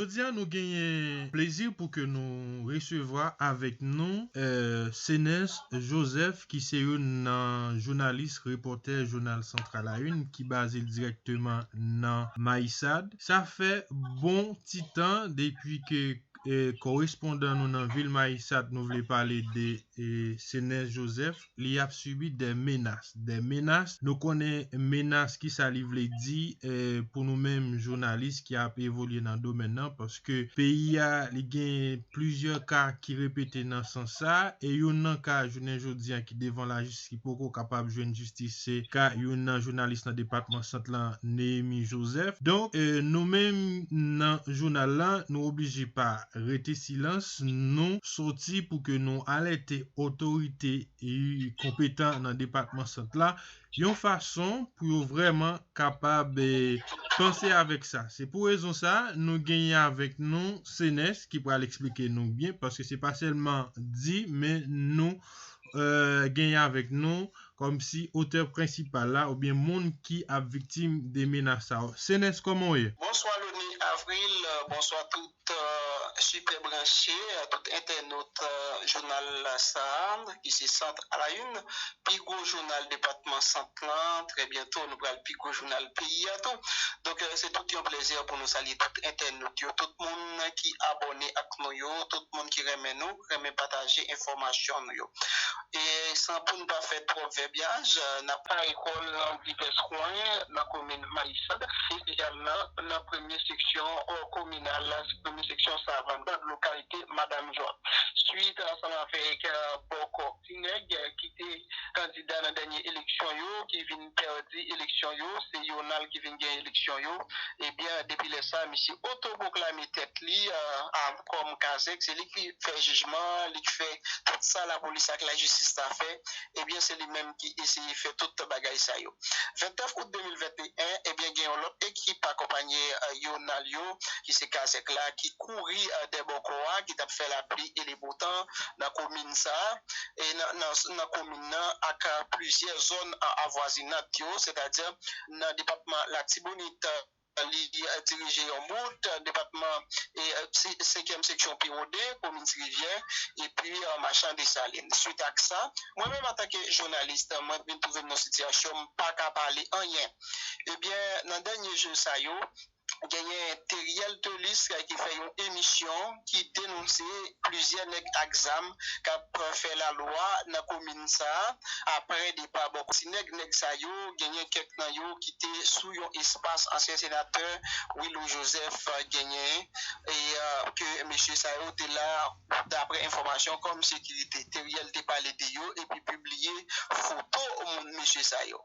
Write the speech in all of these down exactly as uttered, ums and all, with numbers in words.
Jodi a, nou genyen plezi pou ke nou resevwa avèk nou, eh, Senès Joseph, ki se youn nan jounalis, repòtè Jounal Santral Layini, ki baze l dirèkteman nan Mayisad. Sa fè bon ti tan depi ke, eh, korespondan nou nan vil Mayisad, nou vle pale de, eh, Senès Joseph, li ap sibi de menas. De menas, nou konnen menas ki sa li vle di, eh, pou nou menm jounalis ki ap evolye nan domèn nan, paske peyi a, li gen plizyè ka ki repete nan sans sa, e youn nan ka jounen jodi a ki devan lajistis ki poko kapab jwenn jistis, se ka youn nan jounalis nan depatman Sant lan, Néhémie Joseph. Donk, eh, nou menm nan jounal la, nou oblije pa rete silans, nou soti pou ke nou alète otorite, eh, konpetan nan depatman Sant la, yon fason pou yo vrèman kapab, eh, panse avèk sa. Se pou rezon sa, nou genyen avèk nou Senès ki pral eksplike nou byen, paske se pa sèlman di, men nou, eh, genyen avèk nou kòmsi otè prensipal la, oubyen moun ki ap viktim de menas sa yo. Senès, kòman w ye? Bonswa Loni Avril, bonswa tout, eh, sipè branche, eh, tout entènot, eh, jounal sa a, ki se Sant a la Une, pi gwo jounal depatman Sant lan. Trè byento, nou pral pi gwo jounal peyi a tou. Donk, eh, se tout yon plezi pou nou salye tout entènot yo, tout moun ki abòne ak nou yo, tout moun ki renmen nou, renmen pataje enfòmasyon nou yo. E san pou n pa fè twòp vèbyaj, eh, n ap pa ekòl nan divès kwen nan komin Mayisad, espesyalman nan premye seksyon, eh, kominal, premye seksyon Savann, lokalite Madanm Jwa. Swit ansanm avèk, eh, bòkò ti nèg, eh, ki te kandida nan dènye eleksyon yo, ki vin pèdi eleksyon yo, se Yonal ki vin gen eleksyon yo. Ebyen, depi lè sa, misye otopwoklame tèt li, eh, a, kòm kazèk, se li ki fè jijman, li ki fè tout sa lapolis ak lajistis ta fè. Ebyen, se li menm ki eseye fè tout bagay sa yo. Vennèf out de mil venteyen, ebyen, gen yon lòt ekip akonpanye, eh, Yonal yo, ki se kazèk la, ki kouri, eh, dè bòkò a, ki t ap fè lapli e le bo tan nan komin sa a, e nan, nan, nan komin nan ak, eh, plizyè zòn, eh, avwazinant yo, sètadi nan depatman Latibonit, eh, li, eh, dirije yon bout, eh, depatman, eh, se-, senkyèm seksyon Piwode, komin Ti Rivyè, epi, eh, Machan Desalin. Swit ak sa, mwen menm antanke jounalis, eh, mwen vin twouve m nan sitiyasyon m pa ka pale anyen. Ebyen, nan dènye jou sa yo, genyen Teriel Telis, eh, ki fè yon emisyon ki denonse plizyè nèg ak zam k ap fè lalwa nan komin sa a. Apre depa bòkò ti nèg, nèg sa yo, genyen kèk nan yo ki te sou yon espas ansyen senatè Wilou Joseph, eh, genyen, e, eh, ke mesye sa yo te la, dapre enfòmasyon, kòm sekirite. Teriel te pale de yo epi pibliye foto moun mesye sa yo.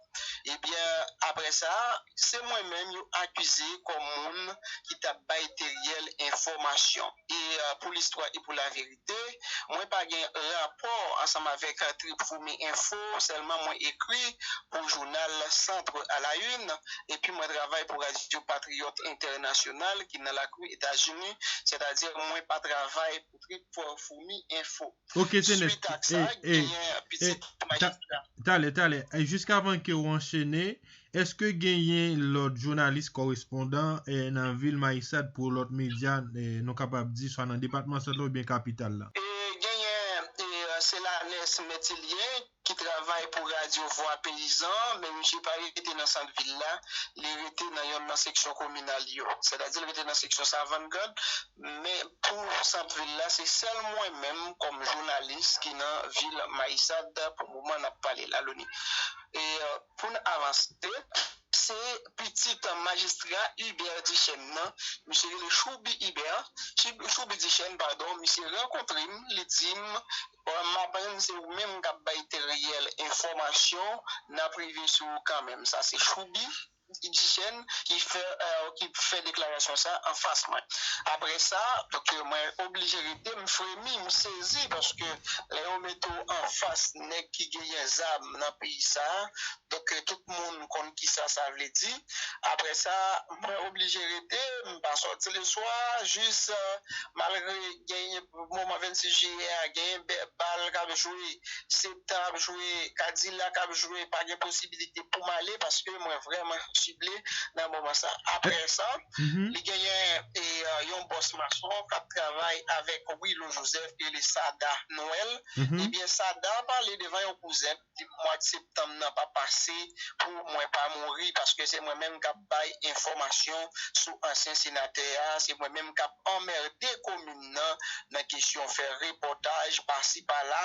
Ebyen, apre sa, se mwen menm yo akize kòm moun ki t ap bay Teriel enfòmasyon. E, eh, pou listwa e pou laverite, mwen pa gen rapò ansanm avèk, eh, Trip Foumi Enfo, sèlman mwen ekri pou jounal Centre à la Une, epi mwen travay pou Radyo Patriyòt Entènasyonal ki nan lakri Etazini, sètadi mwen pa travay pou Trip Foumi Enfo. Ok, Senès. Swit ak sa, e, e, genyen e, pitit ta-, majistra. Talè, talè. E, jiskavan ke w anchene, èske genyen lòt jounalis korespondan, e, nan vil Mayisad pou lòt medya, e, nou kapab di, swa nan depatman Sant la oubyen kapital la? E, genyen, e, Selanès Mètilyen, ki travay pou Radyo Vwa Peyizan, men misye pa rete nan sant vil la, li rete nan yonn nan seksyon kominal yo. Sètadi, li rete nan seksyon Savann Grand, men pou sant vil la, se sèl mwen menm kòm jounalis ki nan vil Mayisad pou moman n ap pale la, Loni. E, euh, pou n avanse, se pitit majistra Hubert Duchesne nan, misye rele Choubi Hubert, Chib-, Choubi Duchesne, padon, misye rankontre m, li di m, euh, m aprann se ou menm k ap bay Teriel enfòmasyon, n ap rive sou ou kanmenm. Sa se Choubi Duchesne ki fè, euh, ki fè deklarasyon sa anfas mwen. Apre sa, donk, mwen oblije rete, m fremi, m sezi, paske lè yo mete w anfas nèg ki genyen zam nan peyi sa, donk, tout moun konn kisa sa vle di. Apre sa, mwen oblije rete, m pa sòti leswa, jis, euh, malgre genyen moman vennsis jiyè a, genyen bè-, bal k ap jwe, Septan ap jwe, Kadilak ap jwe, pa gen posibilite pou m ale, paske mwen vrèman Jible nan moman sa. Apre sa, li genyen e, yon bòs mason k ap travay avèk Willo Joseph ki rele Sada Noël. Ebyen, Sada pale devan yon kouzen, di mwa septanm nan pa pase pou mwen pa mouri, paske se mwen menm k ap bay enfòmasyon sou ansyen senatè a, se mwen menm k ap anmède komin nan nan kesyon fè repòtaj pasi pala.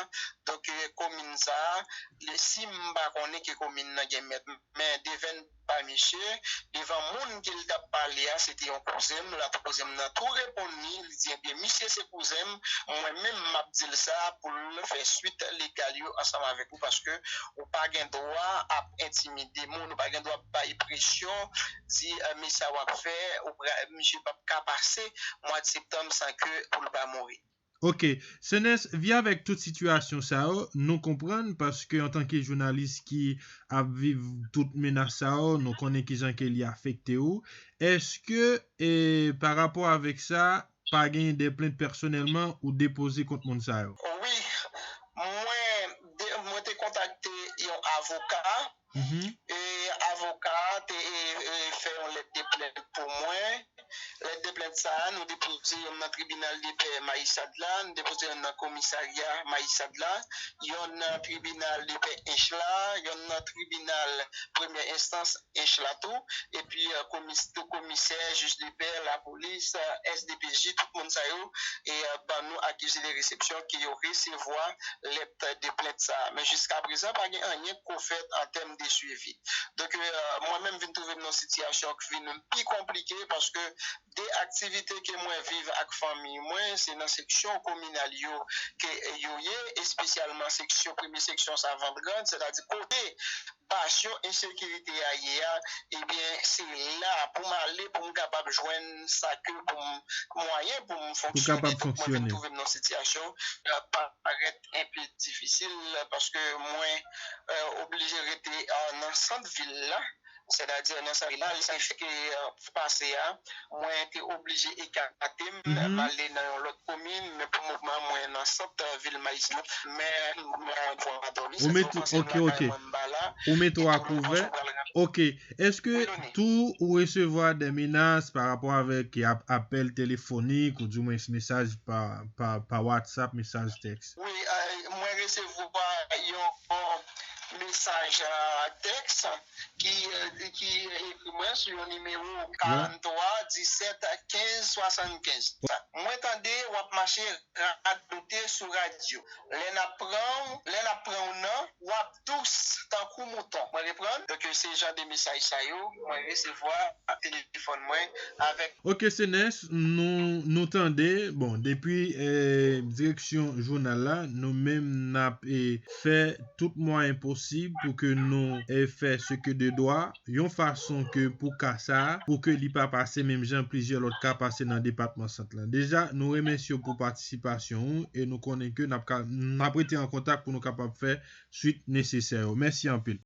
Donk, komin sa a, si m pa konnen ke komin nan gen mèt, men devan pa misye, devan moun ke l t ap pale a, se te yon kouzen m, la kouzen m nan tou reponn li, li di, ebyen, misye se kouzen m, mwen menm m ap di l sa pou l fè swit legal yo ansanm avèk ou, paske ou pa gen dwa ap entimide moun, ou pa gen dwa ap bay presyon, di, eh, men sa w ap fè, ou pra, misye p ap ka pase mwa de septanm san ke pou l pa mouri. Ok, Senes, vi avèk tout sitiyasyon sa yo, nou konprann, paske antanke jounalis ki ap viv tout menas sa yo, nou konnen kijan ke li afekte ou. Èske, e, pa rapò avèk sa, pa genyen de plent pèsonèlman ou depoze kont moun sa yo? Wi, mwen, de, mwen te kontakte yon avoka. E avoka a te e, e, fè yon lèt de plent pou mwen. Lèt de plent sa a, nou depoze yonn nan tribinal de pè Mayisad la, nou depoze yonn nan komisarya Mayisad la, yonn nan tribinal de pè Ench la, yonn nan tribinal premyè enstans Ench la tou, epi komis, tou komisè, jij de pè, lapolis, S D P J, tout moun sa yo e ban nou akize de resepsyon ke yo resevwa lèt de plent sa a. Men jiska prezan, pa gen anyen k ko fèt an tèm de swivi. Donk, mwen menm vin twouve m nan sitiyasyon k vin pi konplike paske de aktivite ke mwen viv ak fanmi mwen, se nan seksyon kominal yo ke yo ye, espesyalman seksyon, premye seksyon Savann Grand, sètadi kote basyon ensekirite a ye a, ebyen, se la pou m ale, pou m kapab jwenn sa ke pou m, mwayen pou m fonksyone. Donk, mwen vin twouve m nan sitiyasyon k parèt enpe difisil, paske mwen oblije rete nan sant vil la, sètadi nan sant vil la, sa fè ke pase a, mwen te oblije ekate m, m ale nan yon lòt komin, men pou moman mwen nan sant vil Mayisad la. Men mwen yon fwa adòmi, se yon ansyen lakay mwen m ba la. Ou mete w a kouvè. Ok. Èske tou ou resevwa de menas pa rapò avèk apèl telefonik ou di mwens mesaj pa, pa, pa WhatsApp, mesaj tèks? Wi, mwen resevwa yon mesaj tèks ki, ki ekri mwen sou yon nimewo karant twa disèt kenz swasannkenz. Mwen tande w ap mache radote sou radyo. Lè n ap pran w, lè n ap pran w nan, w ap dous tankou mouton. Mwen reprann. Donk, se jan de mesaj sa yo mwen resevwa ak telefòn mwen avèk. Ok, Senes, nou, nou tande, bon, depi eh, direksyon jounal la, nou menm n ap eh, fè tout mwayen posib pou ke nou eh, fè seke de dwa, yon fason ke pou ka sa a, pou ke li pa pase menm jan plizyè lòt ka pase nan depatman Sant la. Deja, nou remèsye w pou patisipasyon ou e nou konnen ke n ap ka, n ap rete an kontak pou nou kapab fè swit nesesè yo. Mèsi anpil.